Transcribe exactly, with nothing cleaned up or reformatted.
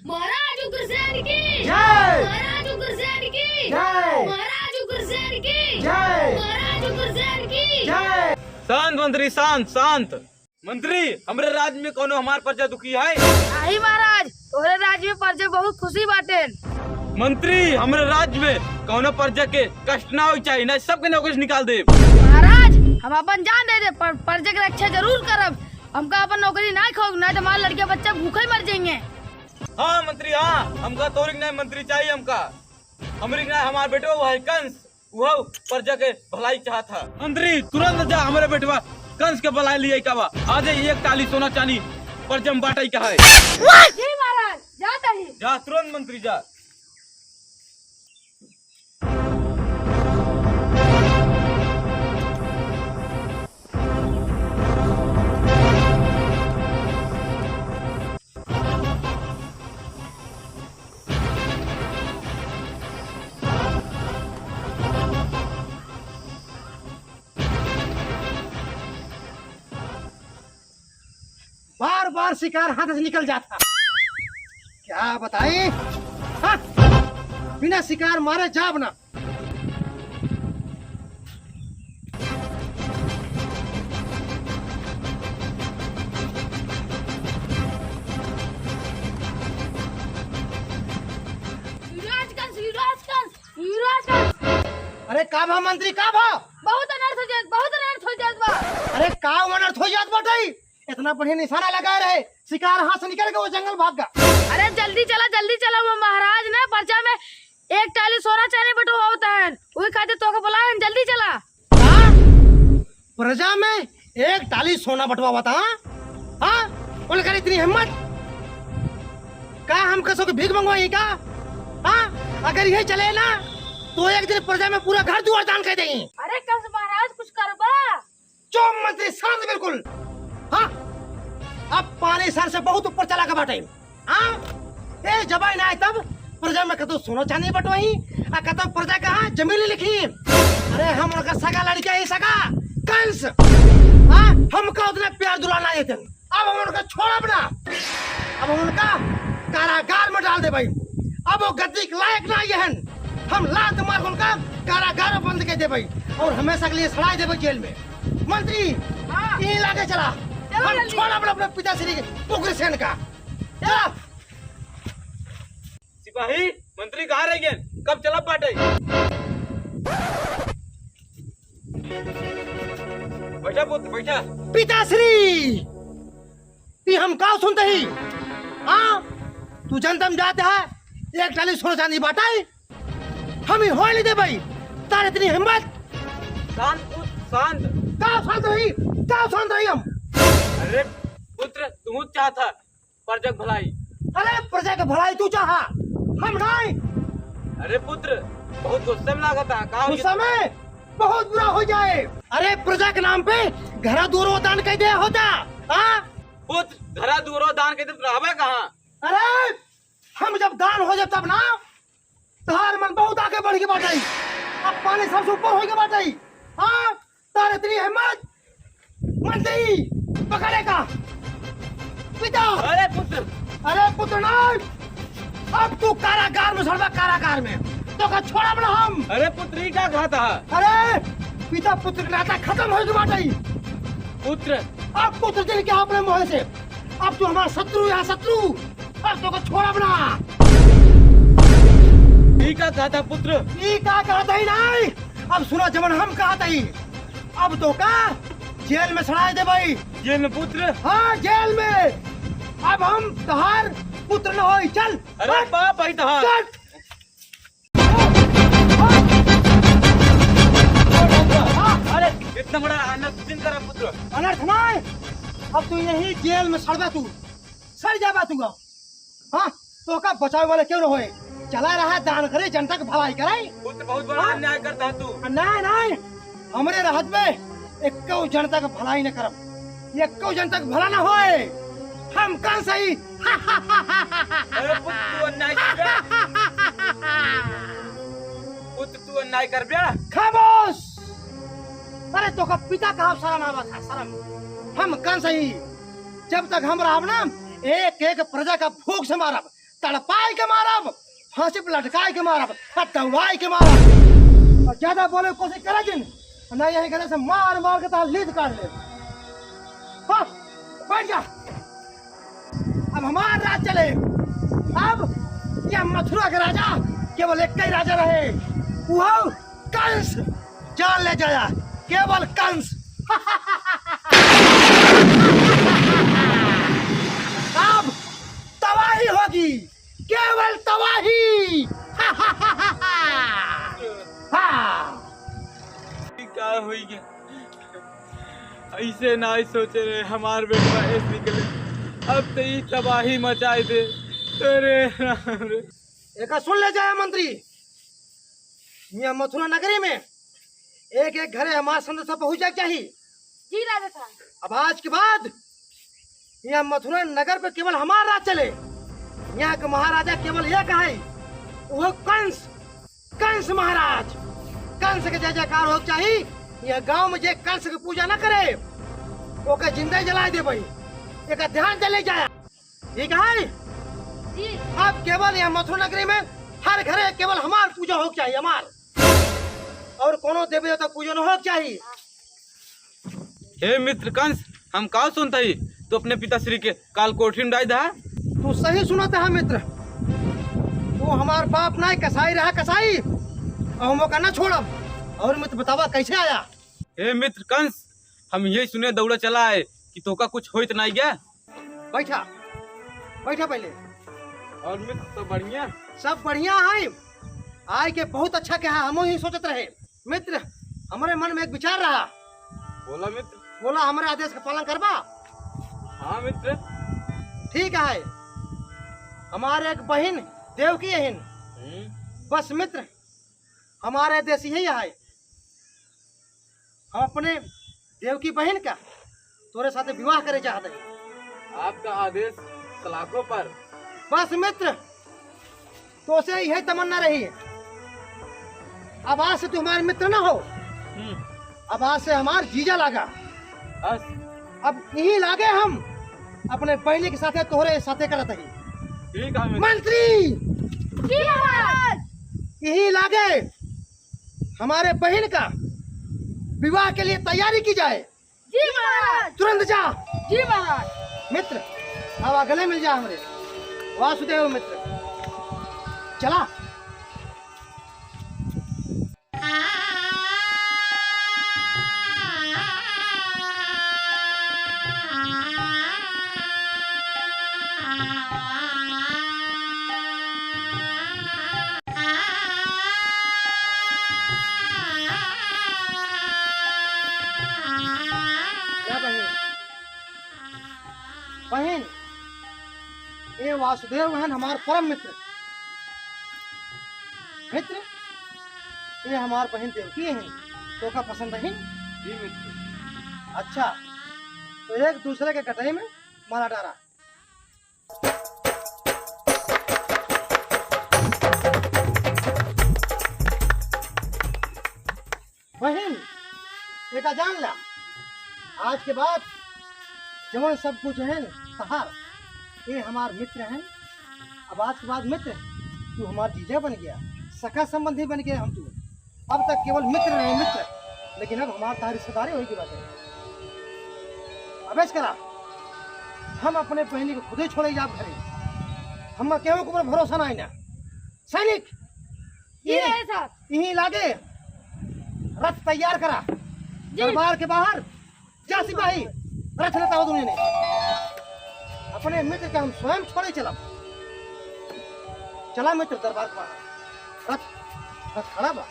महाराज उग्रसेन की जय। महाराज उग्रसेन की जय। महाराज उग्रसेन की जय। महाराज उग्रसेन की जय। शांत मंत्री, शांत, शांत। मंत्री, हमरे राज्य में कौनो हमार प्रजा दुखी है? नाही महाराज, तोहरे राज्य में प्रजा बहुत खुशी बाटेन। मंत्री, हमरे राज्य में कौनो प्रजा के कष्ट ना होई चाहिए, ना सबके नौकरी से निकाल देब। महाराज, हम अपन जान दे दे, पर प्रजा के रक्षा जरूर करब। हमका अपन नौकरी ना खो, ना तो हमारे लड़के बच्चे भूखे मर जाएंगे। हाँ मंत्री, हाँ, हमका तोहरी के नाई मंत्री चाहिए हमका। हमरी के नाई हमार बेटवा वो है कंस, वो प्रजा के भलाई चाहत है। मंत्री, तुरंत जा हमरे बेटवा कंस के बुलाई लिए का बा। आज एक टाली सोना चानी प्रजा में बांटई का है। जी महाराज, जात ही। जा तुरंत मंत्री जा। बार बार शिकार हाथ से निकल जाता। क्या बताई? हाँ? बिना शिकार मारे जाब ना। युवराज कंस, युवराज कंस, युवराज कंस। अरे का भा मंत्री, का भा? बहुत अनर्थ हो जात, बहुत अनर्थ हो जात बा। अरे का अनर्थ हो जात बाटे? इतना बढ़िया निशाना लगाए रहे, शिकार हाथ से निकल के वो जंगल भाग गया। अरे जल्दी चला, जल्दी चला, वो महाराज ने प्रजा में एक टाली सोना चानी बंटवावत हैं, वही खातिर तोके बुलाए हैं, जल्दी चला। का? प्रजा में एक टाली सोना बंटवावत, हाँ? हाँ? उनकर इतनी हिम्मत? का हम कसो के भीख मंगवाई का? हाँ? अगर ये चले ना, तो एक दिन प्रजा में पूरा घर दुआर दान कर देंगे। अरे कंस महाराज, कुछ करबा? चुप मंत्री, शांत बिल्कुल। हाँ, अब पानी सर से बहुत ऊपर चला के बाटे। हाँ, ए जबाई ना आए तब प्रजा में कतो सोना चांदी बंटवाई, आ कतो प्रजा का हाँ जमीन लिखी। अरे हम उनका सगा लड़का ही सगा कंस। हाँ, हमका उतना प्यार दुलार ना देते। अब हम उनका छोड़ब ना, अब हम उनका कारागार में डाल देबई। अब वो गद्दी के लायक ना ये हन, हम लात मार उनका कारागार में बंद कर देबई और हमेशा के लिए सड़ाई देबई जेल में। मंत्री, हाँ। यहीं लाके चला। चलो हम जल्दी। छोड़ब अपने पिताश्री उग्रसेन का। चला। सिपाही, मंत्री कहाँ रह गए? कब चलब बाटे? बैठा पुत्र, बैठा। पिताश्री, ई हम का सुनत ही? हाँ? तू जनतम जात है, एक टाली सोना चांदी बाटे, हम ही होए नहीं देबई। तार इतनी हिम्मत? शांत पुत्र, शांत। का शांत रही? का शांत रही हम? अरे पुत्र, तू चाहत है प्रजा के भलाई। अरे प्रजा के भलाई तू चाहा, हम नाई। अरे पुत्र, बहुत गुस्से में लागत है, का हो गुस्सा गया? में बहुत बुरा हो जाए। अरे प्रजा के नाम पे घरा दुआरो दान कर दे होता, हाँ? पुत्र, घरा दुआरो दान कर दे तो रहबे कहाँ? अरे हम जब दान हो जाए तब ना, तहार मन बहुत आगे बढ़ के बाटे, अब पानी सबसे ऊपर हो के बाटे। हाँ, तार इतनी हिम्मत, मंत्री, पकड़े का पिता। अरे पुत्र। अरे पुत्र नहीं, अब तू कारागार में सड़बा, कारागार में। तोका छोड़ब ना हम। अरे पुत्र, ई का कहत है? अरे पिता पुत्र के नाता खत्म हो के बाटे। पुत्र। अब पुत्र जिन के अपने मुँह से, अब तू हमार शत्रु है, शत्रु। अब तोका छोड़ब ना। ई का कहत है पुत्र? ई का कहत ही नहीं। अब सुना जवन हम कहत ही। अब तोका जेल में सड़ाए देबई। जेल में पुत्र? हाँ, जेल में। अब हम तहार पुत्र न होई। चल, अरे हट। बाप है तहार। चल। अरे इतना बड़ा अनर्थ जिन करा पुत्र। अनर्थ नहीं, अब तू यही जेल में सड़बा तू, सड़ जाबा तू। हाँ, तोका बचावे वाला क्यों न होए? चला रहा दान करे, जनता के भलाई करे। पुत्र बहुत बड़ा हाँ? अन्याय करता है तू। नहीं, नहीं, हमरे रहत में एक्को जनता के भलाई न करब, एक्को जनता के भला न होए। हम कंस ही। अरे पुत्र तू अन्याय कर बे। पुत्र तू अन्याय कर बे। खामोश। अरे तोका पिता कहा शर्म आवत है, शर्म। हम कंस ही। जब तक हम रहब ना, एक एक प्रजा का फूंक से मारब, तड़पाई के मारब, फांसी पे लटकाई के मारब, आ दौड़ाई के मारब। और ज्यादा बोले के कोशिश करे जिन, ना यही गले से मार मार के तहार लीद काट ले। हाँ, बैठ जा। अब हमार राज चले। अब यह मथुरा के राजा केवल एक ही राजा रहे, वो कंस। जान ले जाया, केवल कंस। अब तबाही होगी, केवल तबाही। हाँ। का होई गया? ऐसे ना सोचे रहे हमार बेटवा ऐसे निकले, अब तो ई तबाही मचाए दे। अरे राम रे। एका सुन ले जाए मंत्री, यहाँ मथुरा नगरी में एक एक घरे हमार संदेशा पहुँच जाए के चाही। जी राजा साहब। अब आज के बाद यहाँ मथुरा नगर पे केवल हमार राज चले। यहाँ के महाराजा केवल एक है, वो कंस, कंस महाराज। कंस के जय जयकार हो के चाही। यह गांव में जे कंस के पूजा न करे, ओके जिंदा जलाए देबई। एका ध्यान से ले जाया। ठीक है? जी। अब केवल यह मथुरा नगरी में हर घरे केवल हमार पूजा हो के चाही, हमार। और कोनो देवी देवता पूजा न हो के चाही। हे मित्र कंस, हम का सुनत ही, तू अपने पिताश्री के काल कोठरी में डाल दहा। तू सही सुनत है मित्र, तू हमार बाप नाहीं, कसाई रहा कसाई, और हम ओका न छोड़ब। और मित्र बतावा कैसे आया? हे मित्र कंस, हम यही सुने दौड़ा चला है कि तोका कुछ होइत नाहीं गया। बैठा, बैठा पहले। और मित्र, सब बढ़िया? सब बढ़िया है। आए के बहुत अच्छा कहा, हमहू ही सोचत रहे। मित्र, हमरे मन में एक विचार रहा। बोला मित्र। बोला, हमरे आदेश का पालन करबा? हाँ मित्र। ठीक है, हमारे एक बहिन देवकी अहिन। हम्म। बस मित्र, हमारे आदेश यही है, हम अपने देवकी बहिन का तोरे साथे विवाह करे चाहत है। आपका आदेश सलाखों पर। बस मित्र, तोसे यही तमन्ना रही। अब आज से तू हमारे मित्र ना हो, हम्म। अब आज से हमार जीजा लागा। बस। अब यही लागे हम अपने बहिनी के साथे तोहरे साथे करत ही। ठीक है मित्र। मंत्री! जी महाराज। यही लागे हमारे बहिन का विवाह के लिए तैयारी की जाए। जी महाराज। तुरंत जा। जी महाराज। मित्र, अब गले मिल जा हमरे वासुदेव मित्र। चला। क्या बहिन? बहिन, ये वासुदेव हैं हमार परम मित्र। मित्र, ये हमार बहिन देवकी हैं, तोका पसंद है? जी मित्र। अच्छा, तो एक दूसरे के गटई में माला डारा। बहिन, एका जान ला, आज के बाद जवन सब कुछ है तहार, ये हमार मित्र हैं। अब आज के बाद मित्र, तू हमार जीजा बन गया, सखा संबंधी बन गया हम तू। अब तक केवल मित्र रहे मित्र, लेकिन अब हमार तहार रिश्तेदारी होई के बात है। अबेस करा, हम अपने बहिनी को खुदे छोड़े जाब घरे, हम केहू के ऊपर भरोसा ना आईना। सैनिक, जी यहीं, राजा साहब। यहीं लागे रथ तैयार करा। जी। दरबार के बाहर जा सिपाही, रथ लेता हो दुनिया ने। अपने मित्र के हम स्वयं छोड़े चलब। चला मित्र दरबार के बाहर। रथ, रथ खड़ा बा।